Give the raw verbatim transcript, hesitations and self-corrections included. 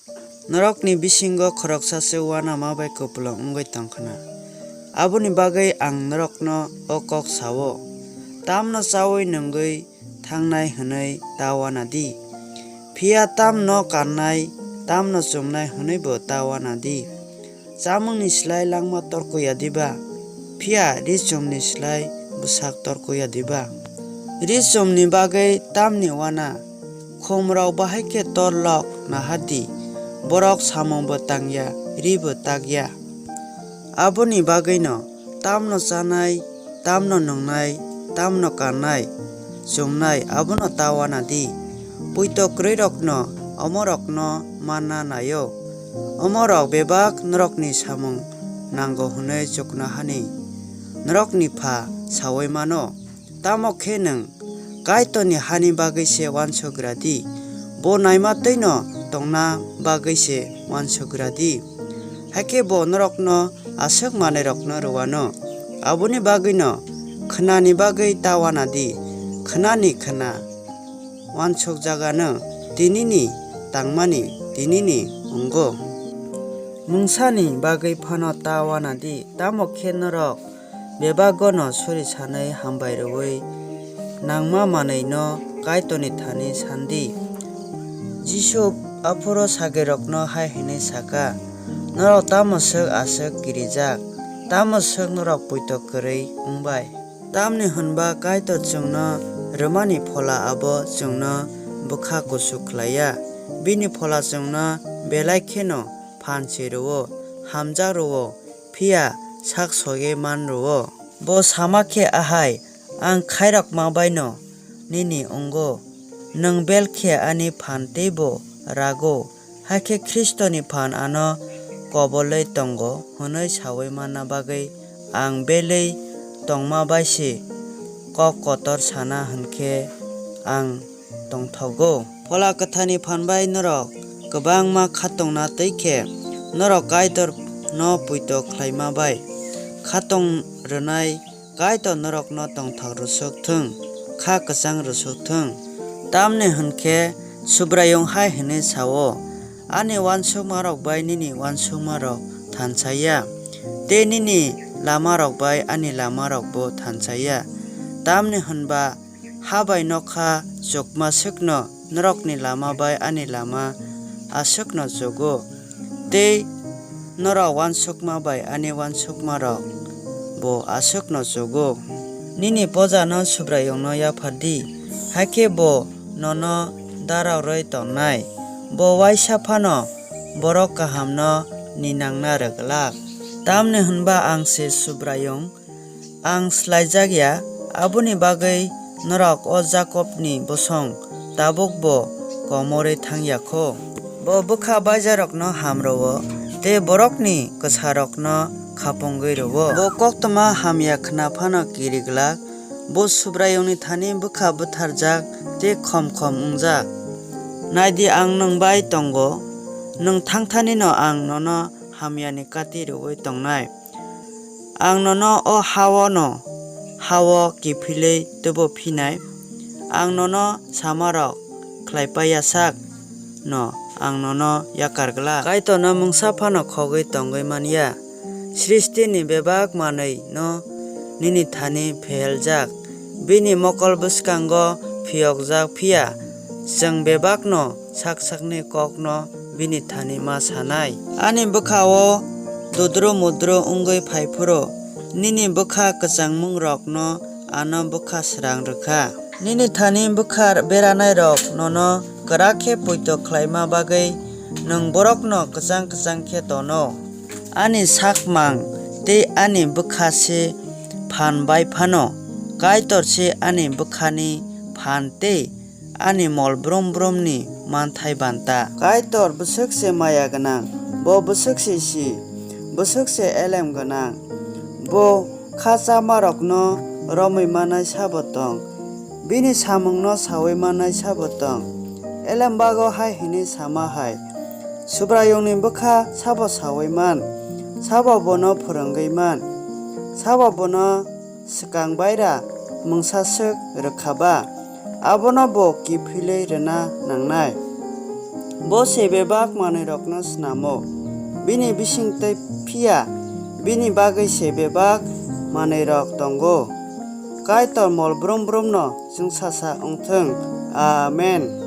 Norokni bisingo khoroksa se uanama bai kupulung wngwi tong khna. Aboni bagwi ang norokno o kok sa-o, tamno chaui nungwi thangnai hwnwi ta uana di, phiya tamno kannai, tamno chumnai hwnwibo ta uana di. Chamungni slái langma torkoi ya diba? Phiya ri-chumni slái bwsak torkoi ya diba? Ri-chumni bagwi tamni uana? Khumrok bahai khe tor lok naha di, borok samungbo tang ya, ribo tak ya. Aboni bagwino tamno chanai, tamno nungnai, tamno kannai, chumnai abono ta uana di. Poito kwrwirokno omorokno manna nai-o. Omorok bebak norokni samung nango hwnwi chuknohani norokni Pha saui mano. Tamo khe nwng Kaitorni hani bagwi se uansuk gra di, bo naima tẃino tongna bagwi se uansuk gra di. Hakhe bo norokno aswk manwirokno rw anw. Aboni bagwino khnani bagwi ta uana di, khnani khna uansukjak anw, tinini tangmani tinini wngo. Mungsani bagwi phano ta uana di, tamo khe norok bebagono suri sanwi hambai rwui nangma manwino Kaitorni thani san di. Jisu aphuru sagrirokno hai hwnwi sa kha, norok tamo swk aswk kirijak, tamo swk norok poito kwrwi wng bai? Tamni hwn ba Kaitor chwngno rwmani Phola abo chwngno bwkha kuchuk khlai ya, bini Phola chwngno belai kheno phan se rw-o, hamjak rw-o, phiya sak sogwi man rw-o. Bo sama khe ahai, ang khairokma bai’-no nini wngo, nwng bel khe ani phan teibo rago. Hakhe Khristoni phan ano kobolwi tongo hwnwi saui manna bagwi ang belwi tongma bai se kók kotor sana hwn khe ang tongthogo. Phola Kwtharni phan bai norok kwbángma khatungna tẃi khe norok Kaitorno poito khlaima bai khatung rwnai Kaitor norokno tongthok rwsuk thung, khá kwchang rwsuk thung. Tamni hwn khe Subraiyung hai hwnwi sa-o: Ani uansukmarok bai nini uansukmarok thansa ya tei nini lamarok bai ani lamarokbo thansa ya. Tamni hwn ba ha bai nokha chukma swkno norokni lama bai ani lama aswkno chugo tei norok uansukma bai ani uansukmarokbo aswkno chugo. Nini pojano Subraiyungno yaphar di, hakhe bo nono darok rwui tonnai; bo uáisa phano borok kahamno ninangna rw glak. Tamni hwn ba ang se Subraiyung, ang slaijak ya. Aboni bagwi norok o Jakobni bosong tabukbo komorwi tháng ya kho. Bo bwkha baijakrokno ham rw-o tei borokni kwsarokno khapungwi rw-o. Bo koktma hamya khna phano kiri glak, bo Subraiyungni thani bwkha butharjak tei khom khom wngjak. Nai di, ang nwng bai tongo, nwng tháng thani’-no ang nono hamyani kati rwui tongnai. Ang nono o ha’-ono ha-o kiphilwi tubu phinai; ang nono samarok khlai pái ya sak’-no ang nono yakar glak. Kaitorno mungsa phano khogwi tongwi man ya, sristini bebak manwi’-no nini thani pheljak, bini mokol bwskango phiyókjak. Phiya chwng bebak’-no sak sakni kókno bini thani ma sanai. Ani bwkha-o dudru-mudru wngwi phai phuru nini bwkha kwchangmungrokno ano bwkha srang rw kha. Nini thani bwkha beranairok nono kwrak khe poito khlaima bagwi nwng bórokno kwchang kwchang khe tono. Ani sak mang tei ani bwkha se phan bai phano, Kaitor se ani bwkhani phan tei ani mol brúm brúmni manthai banta. Kaitor bwswk se maya gwnang, bo bwswk se si, bwswk se elem gwnang! Bo khá chamarokno romwi mannai sabo tong, bini samungno saui mannai sabo tong. Elembago hai hwnwi sama hai: Subraiyungni bwkha sabo saui man? Sabo bono phrwngwi man? Sabo bono swkang baira mungsa swk rw kha ba? Abono bo kiphilwi rwna nangnai. Bo se bebak manwirokno snamo, bini bising tei phiya bini bagwi se bebak manwirok tongo. Kaitor mol brum brumno chwngsasa wng thung. Amen.